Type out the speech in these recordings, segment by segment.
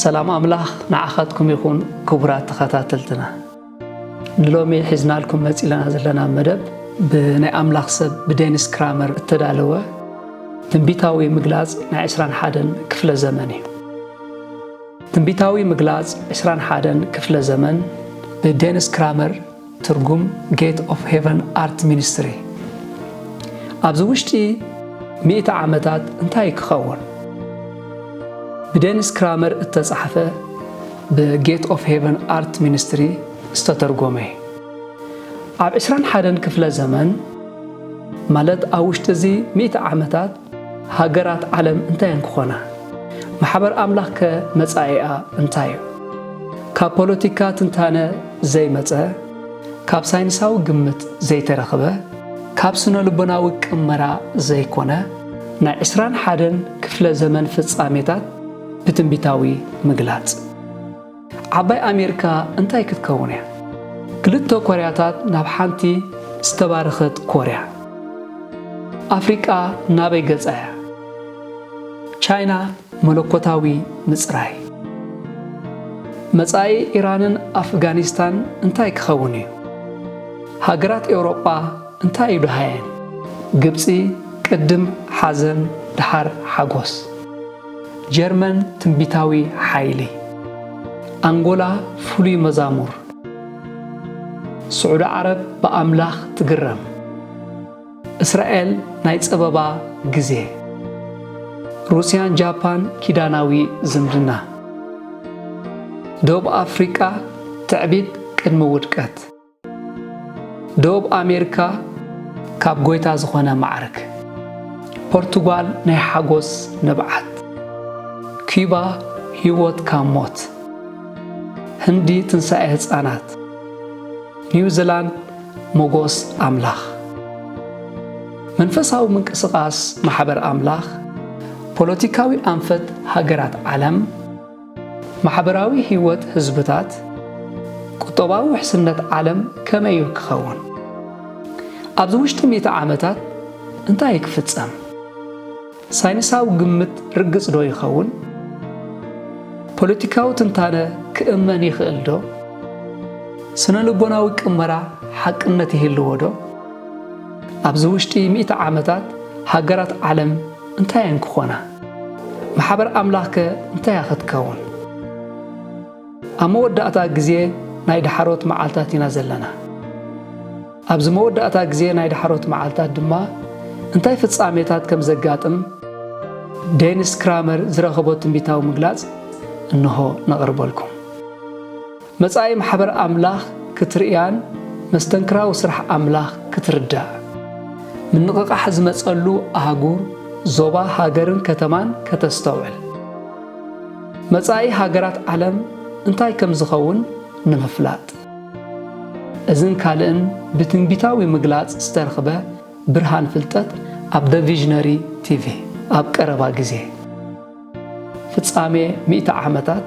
ሰላም ኣምላኽ ንዓኻትኩም ይኹን ክቡራት ተኸታተልትና። ንሎሚ ሒዝናልኩም መጺለና ዘለና መደብ ብናይ ኣምላኽ ሰብ ብዴኒስ ክራመር እተዳለወ ትንቢታዊ ምግላጽ ናይ ዕስራን ሓደን ክፍለ ዘመን እዩ። ትንቢታዊ ምግላጽ ዕስራን ሓደን ክፍለ ዘመን ብዴኒስ ክራመር፣ ትርጉም Gate of Heaven Art Ministry። ኣብዚ ውሽጢ ሚእቲ ዓመታት እንታይ ክኸውን? ብዴኒስ ክራመር እተጻሕፈ ብ Gate of Heaven Art Ministry ዝተተርጎመ እዩ። ኣብ ዕስራን ሓደን ክፍለ ዘመን ማለት ኣብ ውሽጢ እዚ ሚእቲ ዓመታት ሃገራት ዓለም እንታይ እንክኾና? ማሕበር ኣምላኽ ከ መጻኢኣ እንታይ እዩ? ካብ ፖለቲካ ትንታነ ዘይመጸ፣ ካብ ሳይንሳዊ ግምት ዘይተረኽበ፣ ካብ ስነ ልቦናዊ ቅመራ ዘይኮነ ናይ ዕስራን ሓደን ክፍለ ዘመን ፍጻሜታት ብትንቢታዊ ምግላጽ። ዓባይ ኣሜሪካ እንታይ ክትከውን እያ? ክልተ ኮርያታት ናብ ሓንቲ ዝተባረኸት ኮርያ። ኣፍሪቃ ናበይ ገጻ እያ? ቻይና መለኮታዊ ምጽራይ። መጻኢ ኢራንን ኣፍጋኒስታን እንታይ ክኸውን እዩ? ሃገራት ኤውሮጳ እንታይ እዩ ደሃየን? ግብጺ ቅድም ሓዘን ድሓር ሓጎስ። ጀርመን ትንቢታዊ ሓይሊ። ኣንጎላ ፍሉይ መዛሙር። ስዑዲ ዓረብ ብኣምላኽ ትግረም። እስራኤል ናይ ጸበባ ግዜ። ሩስያን ጃፓን ኪዳናዊ ዝምድና። ደቡብ ኣፍሪቃ ትዕቢት ቅድሚ ውድቀት። ደቡብ ኣሜሪካ ካብ ጎይታ ዝኾነ ማዕርግ። ፖርቱጋል ናይ ሓጎስ ንብዓት። ኪዩባ ህይወት ካብ ሞት። ህንዲ ትንሳኤ ህጻናት። ኒውዚላንድ ሞጎስ ኣምላኽ። መንፈሳዊ ምንቅስቓስ ማሕበር ኣምላኽ፣ ፖለቲካዊ ኣንፈት ሃገራት ዓለም፣ ማሕበራዊ ህይወት ህዝብታት፣ ቁጠባዊ ውሕስነት ዓለም ከመይ እዩ ክኸውን? ኣብዚ ውሽጢ ሚእቲ ዓመታት እንታይ ክፍጸም? ሳይንሳዊ ግምት ርግጽ ዶ ይኸውን? ፖለቲካዊ ትንታነ ክእመን ይኽእል ዶ? ስነ ልቦናዊ ቅመራ ሓቅነት ይህልዎ ዶ? ኣብዚ ውሽጢ ሚእቲ ዓመታት ሃገራት ዓለም እንታይ እየን ክኾና? ማሕበር ኣምላኽ ከ እንታይ እያ ክትከውን? ኣብ መወዳእታ ግዜ ናይ ዳሕሮት መዓልታት ኢና ዘለና። ኣብዚ መወዳእታ ግዜ ናይ ዳሕሮት መዓልታት ድማ እንታይ ፍጻሜታት ከም ዘጋጥም ዴኒስ ክራመር ዝረኸቦ ትንቢታዊ ምግላጽ እንሆ ነቕርበልኩም። መጻኢ ማሕበር ኣምላኽ ክትርእያን መስተንክራዊ ስራሕ ኣምላኽ ክትርዳእ፣ ምንቕቓሕ ዝመጸሉ ኣህጉር፣ ዞባ፣ ሃገርን ከተማን ከተስተውዕል፣ መጻኢ ሃገራት ዓለም እንታይ ከም ዝኸውን ንምፍላጥ፣ እዝን ካልእን ብትንቢታዊ ምግላጽ ዝተረኽበ ብርሃን ፍልጠት ኣብ The Visionary ቲ ቪ ኣብ ቀረባ ግዜ። ፍጻሜ ሚእቲ ዓመታት፣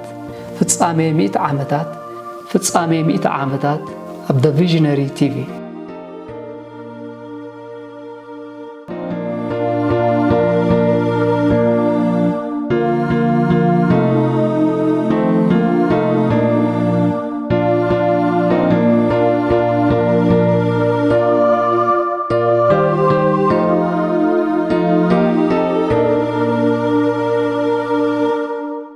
ፍጻሜ ሚእቲ ዓመታት፣ ፍጻሜ ሚእቲ ዓመታት ኣብ The Visionary ቲ ቪ።